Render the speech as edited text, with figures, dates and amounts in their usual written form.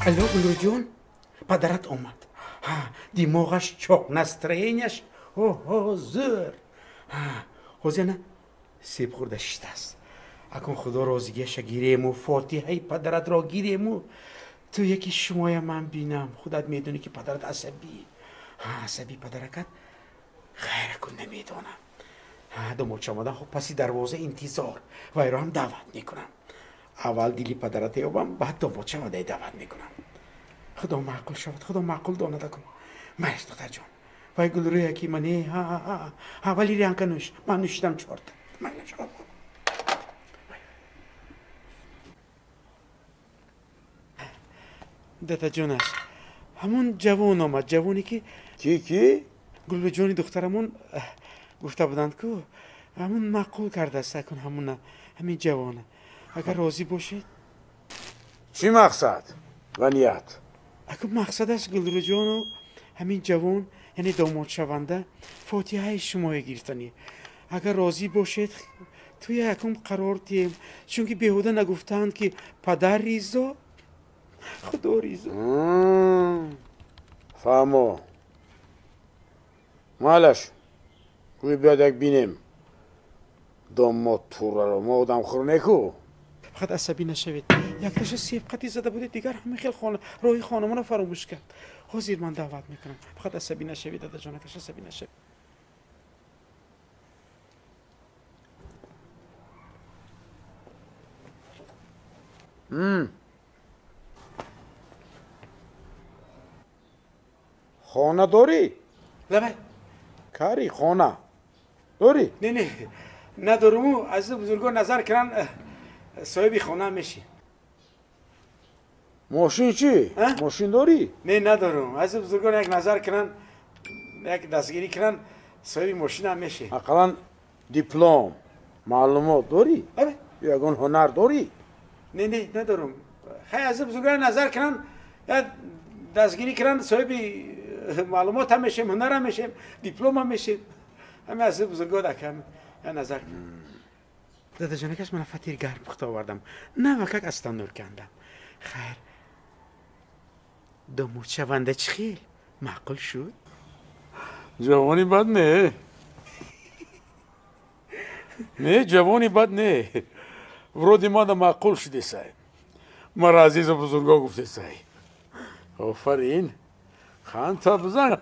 Алло, Гулруҷон, падарат омад. Ҳа, димоғаш чоқ, настроенияш ҳо зӯр. Ҳа, ҳозир ана себ хӯрда шиштааст. Акун худо розигиаша гирему, фотиҳаи падаратро гирему, ту яки шумоя ман бинам. Худат медонӣ ки падарат асабӣ. Ҳа, асабӣ падаракат хайр акун намедонам. Ҳа, домодча омадан, хуб паси дарвоза интизор. Вайро ҳам даъват мекунам. Аввал дили падарат ёбам, баъд домодча омадаи даъват мекунам. Худо маъқул шавад, худо маъқул донад акун. Майш духтарҷон. Вай гулрӯя ки мане, ҳа ҳа ҳа, валерианка нӯш. Ман нӯшидам чорта. Майнаш. Дадаҷонаш, ҳамон ҷавон омад, ҷавоне ки ки? Гулрӯҷони духтарамон гуфта буданд ку, ҳамон маъқул кардааст акун ҳамуна, ҳамин ҷавона. Агар розӣ бошед. Чӣ мақсад ва ният? Акун мақсадаш Гулрӯҷону ҳамин ҷавон, яъне домодшаванда, фотиҳаи шумоя гирифтанӣ. Агар розӣ бошед, туя якум қарор диҳем, чунки беҳуда нагуфтаанд ки падар ризо, худо ризо. Фаҳмо. Майлаш, гӯй биёд як бинем домод тураро. Мо одамхӯр неку. Фақат асабӣ нашавед. Якташа себқатӣ зада будед, дигар ҳамин хел роҳи хонамонро фаромӯш кард. Ҳозир ман даъват мекунам. Фақат асабӣ нашавед, дадаҷонакаш, асабӣ нашавед. Хона дорӣ? Лабай. Кари хона дорӣ? Не, не, надоруму, азиз бузургон назар кунан соҳиби хона мешӣ. Мошин чӣ? Мошин дорӣ? Не, надорум. Азиз бузургон як назар кунан, як дастгирӣ кунан, соҳиби мошинам мешӣ. Ақаллан диплом, маълумот дорӣ? Ягон ҳунар дорӣ? Не, не, надорум. Хай, азиз бузургон назар кунан, як дастгирӣ кунан, соҳиби маълумот ҳам мешем, ҳунар ҳам мешем, диплом ҳам мешем. Ҳамин азиз бузургон акам як назар кунан. Дадаҷонакаш, мана фатир гарм пухта овардам. Навакак аз таннур кандам. Хайр, домодшаванда чӣ хел? Маъқул шуд? Ҷавони бад не. Не, ҷавони бад не. Вроде мада маъқул шудесай. Мара азизу бузурго гуфтесай. Офарин. Ханта бизан.